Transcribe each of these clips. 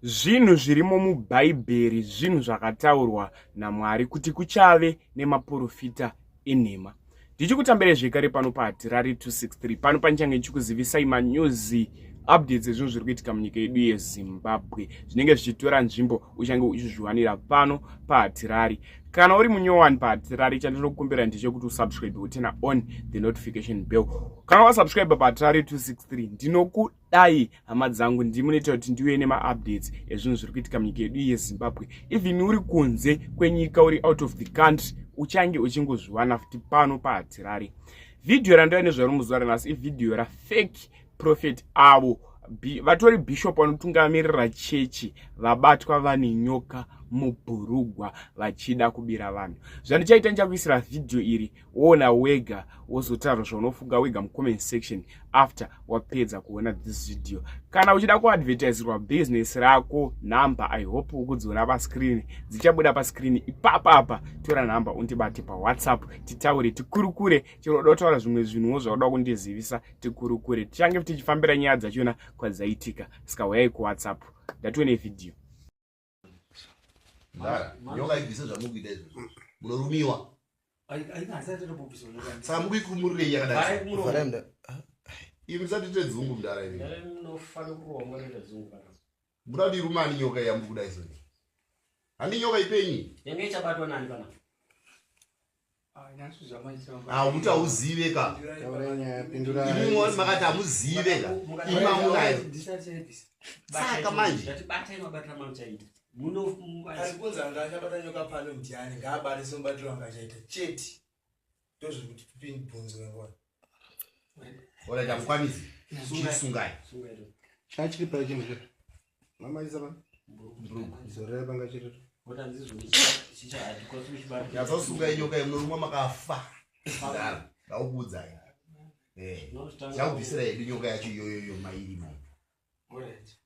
Zvinhu zvirimo muBhaibheri zvinhu zvakataurwa naMwari kuti kuchave nemaporofita enhema. Ndichikutambira zvekare pano paHatirari 263 pano panichange ndichikuzivisai manews updates ezvinhu zviri kuitika munyika yedu yeZimbabwe zvinenge zvichitora nzvimbo uchange uchizviwanira pano paHatirari. Kana uri munyowani paHatirari, chandinokumbira ndechekuti usubscribe, uturn on the notification bell. Kana wasubscribe paHatirari 263, ndinoku dai hama dzangu ndimunoita kuti ndiuye nemaupdates ezvinhu zviri kuitika munyika yedu yeZimbabwe. Even uri kunze kwenyika, uri out of the country, uchange uchingozviwana futi pano paHatirari. Vhidhiyo randauya nezvaro muzuva ranhasi ivhidhiyo rafake prophet avo vatori bishop vanotungamirira chechi vabatwa vane nyoka mubhurugwa vachida kubira vanhu. Zvandichaita, ndichakuisira vhidhiyo iri, woona wega, wozotaura zvaunofunga wega mucomment section after wapedza kuona this video. Kana uchida kuadvertisirwa business rako, nhamba, I hope ukudziona pascreen, dzichabuda pascreen ipapapa. Tora nhamba undibate paWhatsApp, titaure, tikurukure. Chero uda kutaura zvimwe zvinhuwo zvauda kundizivisa, tikurukure. Tichange tichifambira nyaya dzachona kwadzaitika, saka uyai kuWhatsApp. Ndatione vhidhiyo. Ndara, nyoka ibvise zvamukuita izvozvo. Munorumiwa. Saka mukuikumurirei yakadai? Imi musatiite dzungu, mudara imi. Muda kuti irumani nyoka yamuri kuda izoni? Handi nyoka ipenyi. Yange ichabatwa nani pana? Kuti hauzive ka. Imi makati hamuzive ka. Imi mamunayo. Saka manje. Ndatibatai mabatira mamuchaita. Ari kunzi anga achabata nyoka pano ndiani? Ngaabate semubatiro anga achaita chete. Ndozviri kuti tipinbvunzo yanguva. Alright, hamukwanisi. Chisungai. Chachiri pai chinhu chiri mama isa pa zorera panga chiri. Nyatsosungai nyoka iyi, munorumwa makafa. Ndara, ndaukuudzai. Chakubvisira hedu nyoka yacho iyoyoyo mairimo.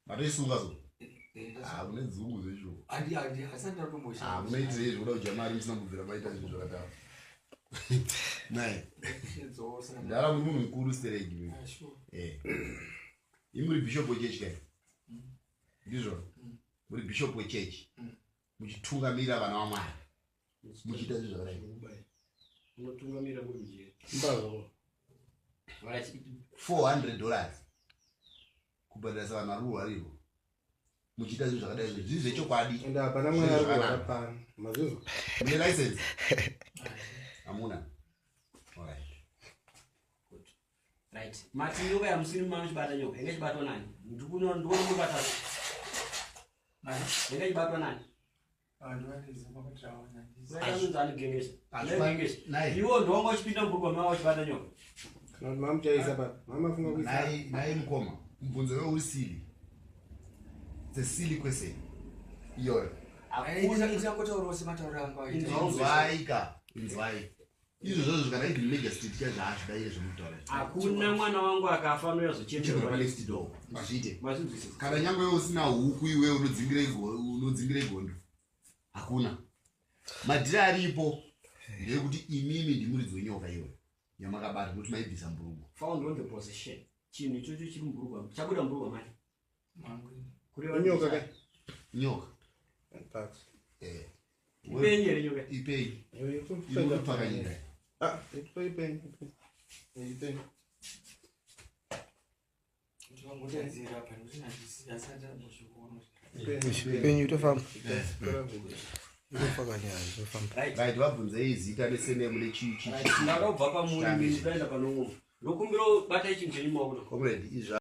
Matoisunga so. Ah, mune dzungu zvecho. Ah, munoitirei zvekuda kudya mari musina kubvira maita zvinhu zvakadaro? Nai. Ndara, muri munhu mukuru stereki. Imi muri bishop wechechi kai? Ndizvo? Muri bishop wechechi. Muchitungamira vana vaMwari. Muchiita zvinhu zvakadai. Unotungamira muri mujeri. Mbazvo. $400 kubhadharisa vanhu vari kurwarirwa, muchiita zvinhu zvakadai izvo zviri zvechokwadi. Ende hapana mwana ari kurwara pano, mazvizwa? Mune license? Hamuna. Alright. Right. Mati nyoka yamusiri mamuchibata, nyoka inge chibatwa nani? Ndikuno ndikuona mubata. Inge chibatwa nani? Iwo ndonga uchipinda mubhurugwa mavo uchibata nyoka. Kana kuti mamuchaisa pa mamafunga kuisa. Nai mukoma, mubvunzo weuri silly. It's a silly question iyoyo. Inzwai ka, inzwai. Izvozvozvo kana even magistrate chazvaazvidaire zvemutaura. Hakuna mwana wangu akafa Chigara anoyazochemerwa. panext door, mazviite. Mazvinzwisisa. Kana nyangwe iwe usina huku, iwe unodzingire gondo, hakuna madhiri aripo. Ndeyekuti imimi ndimuridzi wenyoka iyoyo yamakabata, nokuti maibvisa mburugwa. Found on the position. Chinhu ichocho chiri mubhurugwa. Chabuda mubhurugwa mani. Kureva Inyoka kai? Nyoka. Parks. Ipenyu here nyoka? Ipei. Ipei. Inopfakanyika. Ah, ipei, ipei, ipei, ipei. Penyu itofamba, itofakanyaya, itofamba. Right. Right, vabvunzei zita nesurname nechichi. Right. Ndakabva pamuri, ndaenda pano. Ndokumbira batai chinhu chenyu mumaoko. Comrade, izva.